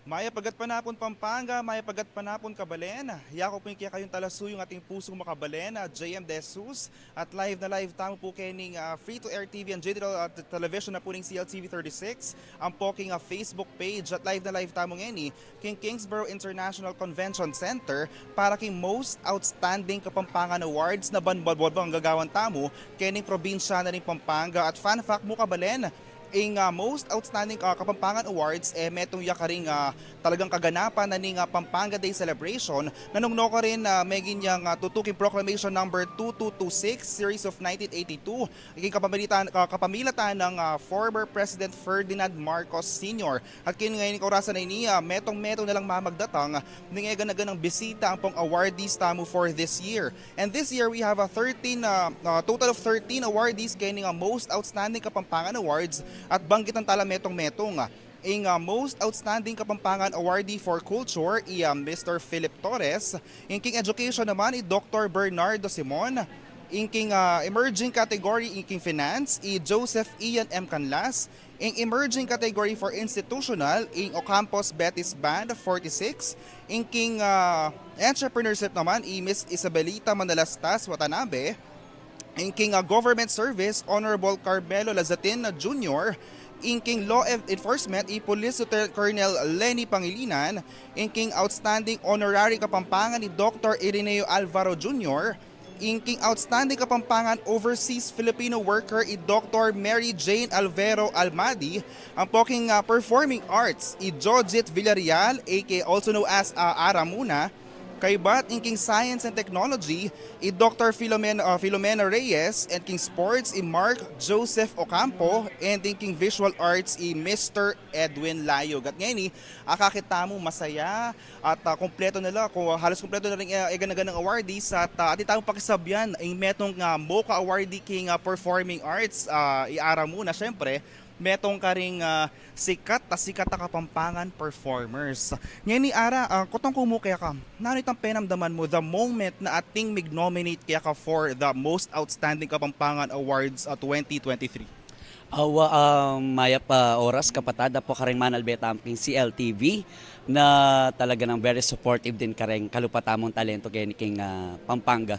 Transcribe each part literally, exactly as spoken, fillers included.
Mayap a gatpanapun Pampanga, mayap a gatpanapun kabalen. Yaku pu ing kekayung talasuyu, atin pusung makabalen, a J M De Jesus, at live na live tamu pu kening, ah, free to air T V and digital, ah, t-, television na pu ning C L T V thirty-six, ampo king, ah, Facebook page, at live na live tamu ngeni king Kingsborough International Convention Center para king most outstanding Kapampangan Awards na banbanbanban gagawan tamu kening probinsya na ning Pampanga. At fun fact mu kabalen, ing, ah, most outstanding, ah, Kapampangan Awards, e metung ya karing, ah, talagang kaganapan na ning, ah, Pampanga Day celebration, na nung nukarin, ah, meging yang, ah, tutuking Proclamation Number two two two six, Series of nineteen eighty-two, king kapamilatan, ah, kapamilatan nang, ah, former President Ferdinand Marcos Senior. At keni ngeni kaurasan a ini, ah, metung-metung na lang mamagdatang ning eganaganang bisita ampong awardees tamu for this year. And this year, we have a thirteen, ah, ah, total of thirteen awardees kening, ah, most outstanding Kapampangan Awards, at banggitan tala metung-metung, ah, ing, ah, most outstanding Kapampangan Awardee for Culture, i, ah, Mister Philip Torres, ing king education naman, i Doktor Bernardo Simon, ing king, ah, emerging category, ing king finance, i Joseph Ian M Canlas, ing emerging category for institutional, ing Ocampos Betis Band forty-six, ing king, ah, entrepreneurship naman, i Miss Isabelita Manalastas Watanabe, ing king, ah, government service, Honorable Carmelo Lazatin Junior, ing king law en-, enforcement, i Police Lieutenant Colonel Lenny Pangilinan, ing king outstanding honorary Kapampangan, i Doktor Irineo Alvaro Junior, ing king outstanding Kapampangan overseas Filipino worker, i Doktor Mary Jane Alvero Almadi, ampo king, ah, performing arts, i Jojit Villarreal, A K also known as, ah, Ara Muna, kaybat ing king science and technology, i Doktor Filomen-, ah, Filomena Reyes, and king sports, i Mark Joseph Ocampo, and ing king visual arts, i Mister Edwin Layog. At ngeni, akakit tamu masaya, at, ah, kumpleto na la, ku-, halos kumpleto na ring, ah, eganaganang awardees, at, ah, atin tamung pakisabyan ing metung, ah, MOCA awardee king, ah, performing arts, ah, i Ara Muna, syempre, metung karing, ah, sikat a sikat a Kapampangan performers. Ngeni Ara, ah, kutang ku mu keka, nanu itang penamdaman mu the moment na atin mig-nominate keka for the most outstanding Kapampangan Awards, ah, twenty twenty-three? Awa, ah, mayap a oras, kapatad, ampo kareng manalbe tamu king C L T V, na talaga nang very supportive din kareng kalupa tamung talento keni king, ah, Pampanga.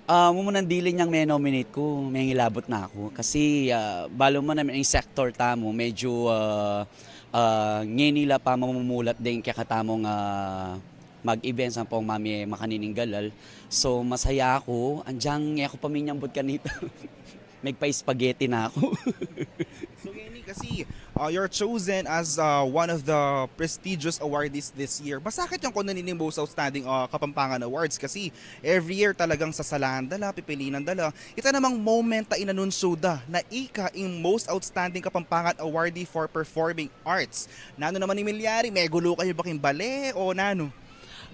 Ah, mumunang dili nyang me-nominate ku, mengilabut na ku. Kasi, ah, balu mu naman ing sector tamu, medyo, ah, ah, ngeni la pamamumulat deng kekatamung, ah, mag-events ampong mamie makanining galal. So, masaya ku, anjang e ku pa minyambut kanita. Megpa-spaghetti na ku. So, ngeni kasi, uh, you're chosen as, uh, one of the prestigious awardees this year. Masakit yang kunan ining most outstanding, uh, Kapampangan Awards kasi every year talagang sasalaan da la, pipilinan da la. Ita namang moment a inanunsyo da na ika ing most outstanding Kapampangan awardee for performing arts. Nanu naman ing milyari? Megulo kayu ba king bale o nanu?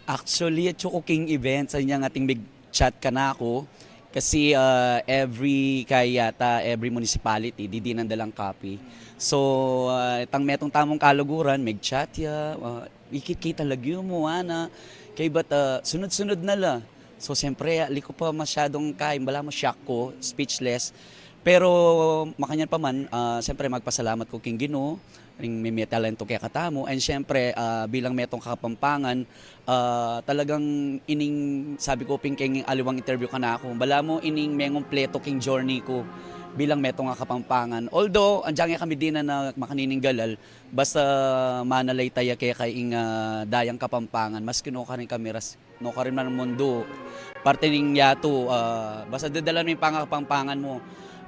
Actually, atsu ku king event, sa inyang ating mig-chat kanaku. Kasi, ah, every, kaya yata, every municipality, didinan da lang copy. So, ah, itang metung tamung kaluguran, mig-chat ya, ah, ikit-kita lagyu mu, ana. Kaybat, ah, sunod-sunod na la. So, siyempre, ali ku pa masyadung kain, balamu shock ku, speechless. Pero, makanyan pa man, ah, siyempre, magpasalamat ku king Ginu, ring mimie talento kekatamu. And siyempre, ah, bilang metung Kapampangan, ah, talagang ining, sabi ku pin keng aliwang interview kanaku, balamu ining mengumpleto king journey ku bilang metung a Kapampangan. Although, anjang e kami dinan a makanining galal, basta manalaytaya keka ing, ah, dayang Kapampangan, maski nukarin kami ras-, nukarin man mundu. Parte ning yatu, ah, basta dadalan mu ing pangakapampangan mu.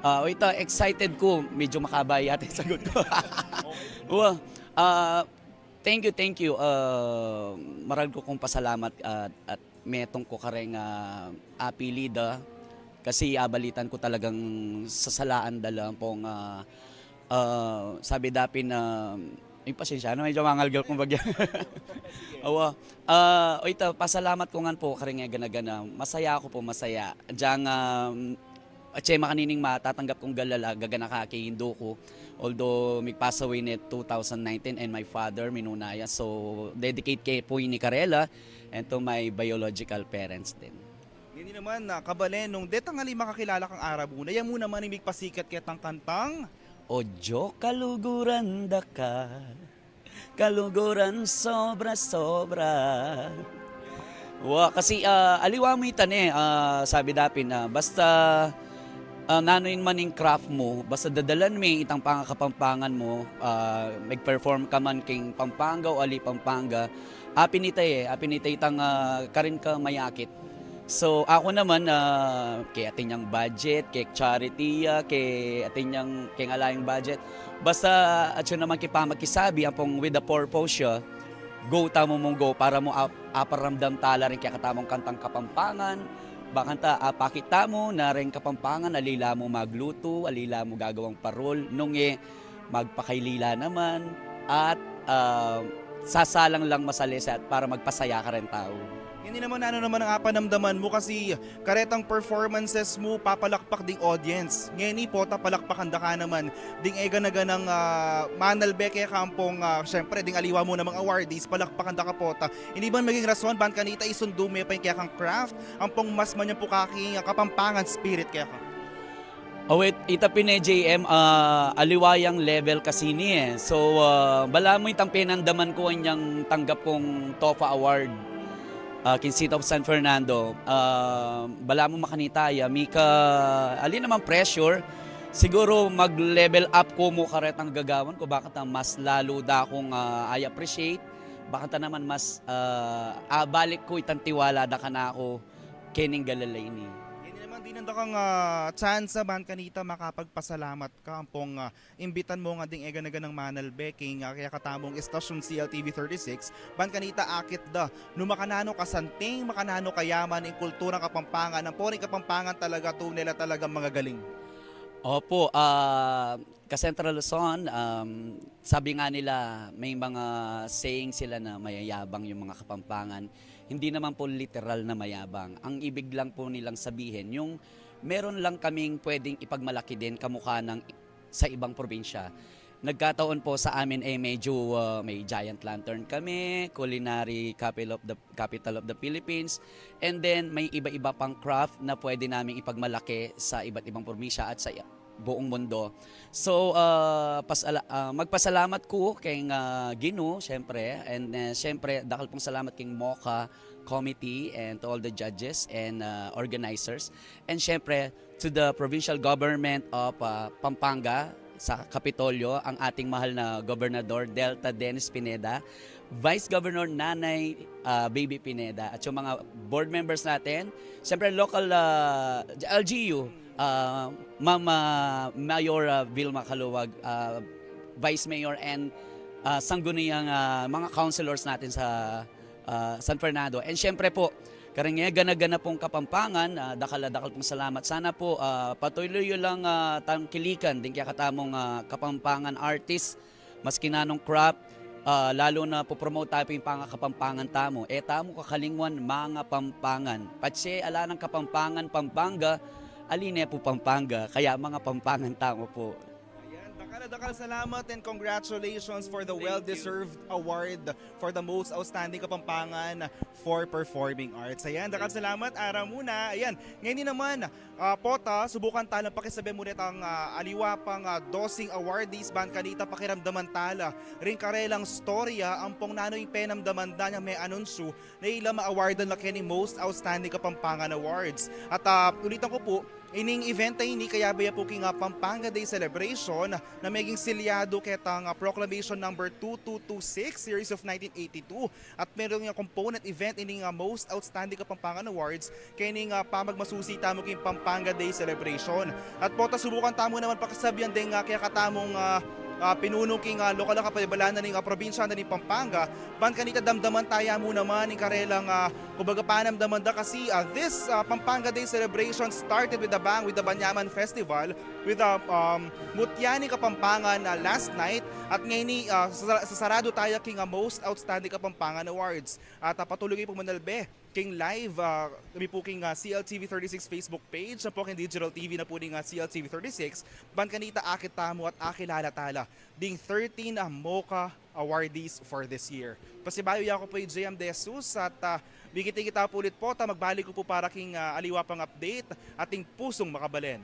Ah, o ita, excited ku. Medyo makaba yata ing sagot ku. Wa, ah, thank you, thank you. Ah, maragul kung pasalamat at, at metung ku kareng, ah, apilida. Kasi abalitan ku talagang sasalaan da la ampong, ah, ah, sabi da pin, ah, ay, pasensya na, medyo mangalgal kung bagya. Awa. Ah, o ita, pasalamat ku ngan pu kareng gana-gana. Masaya ku pu, masaya. Diyang, ah, atse makanining matatanggap kung galal a gaganaka king indu ku. Although, mig-pass away ne two thousand nineteen and my father, minuna ya. So, dedicate ke pu ini karela and to my biological parents din. Ngeni naman, ah, kabalen, nung detang ali makakilala kang Ara Muna, ya mu naman ing migpasikat ketang kantang Odyo Kaluguran Da Ka. Kaluguran sobra-sobra. Wa, kasi, ah, aliwa mu ita ne, ah, sabi dapin na, basta, ah, nanu in man ing craft mu, basta dadalan me itang pangakapampangan mu, ah, mag-perform ka man king Pampanga o ali Pampanga, apin ita e, apin ita itang, ah, karin ka mayakit. So, aku naman, ah, ke atin yang budget, ke charity ya, ke atin yang, ke ngala yang budget. Basta, atyu naman kipamakisabi, ampong with a purpose ya, go tamu mung go, para mu ap-, aparamdam tala ring kekatamung kantang Kapampangan, bakanta apakit tamu na ring Kapampangan, ali la mu maglutu, ali la mu gagawang parol, nung e, magpakailila naman, at, ah, sasalang lang masalese at para magpasaya karing tau. Ini naman, nanu naman ing apanamdaman mu kasi karetang performances mu, papalakpak ding audience. Ngeni pota palakpakan da ka naman ding e gana-ganang, ah, manalbe keka ampong, ah, syempre, ding aliwa mu namang awardees, palakpakan da ka pota. Ini ban maging rason ban kanita isundu me pa ing kekang craft, ampong mas manyampukan king, ah, Kapampangan spirit keka. Awit, ita pin e, J M, ah, aliwa yang level kasi ini e. So, ah, balamu itang penandaman ku inyang tanggap kung TOFA Award, ah, king City of San Fernando. Ah, balamu makanita ya, mika, ali naman pressure, siguru mag-level up ku mu karetang gagawan ku, bakanta mas lalu da kung, ah, I appreciate, bakanta naman mas, ah, abalik ku itang tiwala da kanaku, kening galala ini. Ini naman, dinan da kang, ah, tsansa ban kanita makapagpasalamat ka ampong, ah, imbitan mu ngan ding e gana-ganang manalbe king, ah, kekatamung istasyun C L T V thirty-six, ban kanita akit da, nu makananu kasanting, makananu kayaman ing kulturang Kapampangan, ampo ring Kapampangan talaga, tune la talagang magagaling. Opo, ah, ka Central Luzon, um, sabi nga nila, may mga saying sila na mayayabang yung mga Kapampangan. Hindi naman po literal na mayabang. Ang ibig lang po nilang sabihin, yung meron lang kaming pwedeng ipagmalaki din kamukha ng sa ibang probinsya. Nagkataon po sa amin, eh, medyo, ah, may giant lantern kami, culinary capital of the, capital of the Philippines, and then may iba-iba pang craft na pwede naming ipagmalaki sa iba't ibang probinsya at sa buong mundo. So, ah, pasala-, ah, magpasalamat ku keng, ah, Ginu, siyempre, and, eh, siyempre, dakal pong salamat keng MOCA committee and to all the judges and, ah, organizers. And siyempre, to the provincial government of, ah, Pampanga, sa Kapitolyo, ang ating mahal na Gobernador Delta Dennis Pineda, Vice Governor Nanay, ah, Baby Pineda, at yung mga board members natin, siyempre local, ah, L G U, ah, Ma'am, ah, Mayor, ah, Vilma Caluag, ah, Vice Mayor and, ah, sangguniang, ah, mga councilors natin sa, ah, San Fernando. And siyempre po, kareng e gana-gana pong Kapampangan, ah, dakal a dakal pong salamat. Sana po, ah, patuloy yu lang, ah, tangkilikan ding kekatamung, ah, Kapampangan artist, maski nanung craft, ah, lalu na popromote tamu ing pangakapampangan tamu. E tamu kakalingwan, mga Pampangan. Patse ala nang Kapampangan, Pampanga, ali ne pu Pampanga, kaya mga Pampangan tamu po. Ayan, dakal a dakal salamat and congratulations for the well-deserved award for the most outstanding Kapampangan for performing arts. Ayan, dakal salamat, ara muna. Ayan, ngeni naman, ah, pota, subukan tala pakisabi mu retang, ah, aliwa pang, ah, dosing awardees ban kanita pakiramdaman tala ring karelang storya ampong nanu ing penamdaman da nyang me-anunsyu na ila ma-awardan la keni most outstanding Kapampangan Awards. At, ah, ulitan ku pu, ining event a ini kayabe ya pu king, ah, Pampanga Day Celebration na meging silyadu ketang, ah, Proclamation Number two two two six, Series of nineteen eighty-two. At meron ngang component event ining, ah, most outstanding Kapampangan Awards kening, ah, pamagmasusi tamu king Pampanga Day Celebration. At pota, subukan tamu naman pakisabian deng, ah, kekatamung, ah, ah, pinunu king, ah, lokal a kapayabalanan ning, ah, probinsya na ning Pampanga, ban kanita damdaman taya mu naman ing karelang, ah, kumbaga, panamdaman da kasi, ah, this, ah, Pampanga Day celebration started with a bang with the Banyaman Festival with, ah, um, Mutya ning Kapampangan, ah, last night, at ngeni, ah, sasa-, sasaradu taya king, ah, most outstanding Kapampangan Awards. At, ah, patuloy kayu pung manalbe king live, ah, kami pu king, ah, C L T V thirty-six Facebook page, ampo king digital T V na pu ning, ah, C L T V thirty-six, ban kanita akit tamu at akilala tala ding thirteen, ah, MOCA awardees for this year. Pasibayu ya ku pu i J M De Jesus at, ah, mikit-ikit tamu pu ulit pota, magbalik ku pu para king, ah, aliwa pang update, ating pusung makabalen.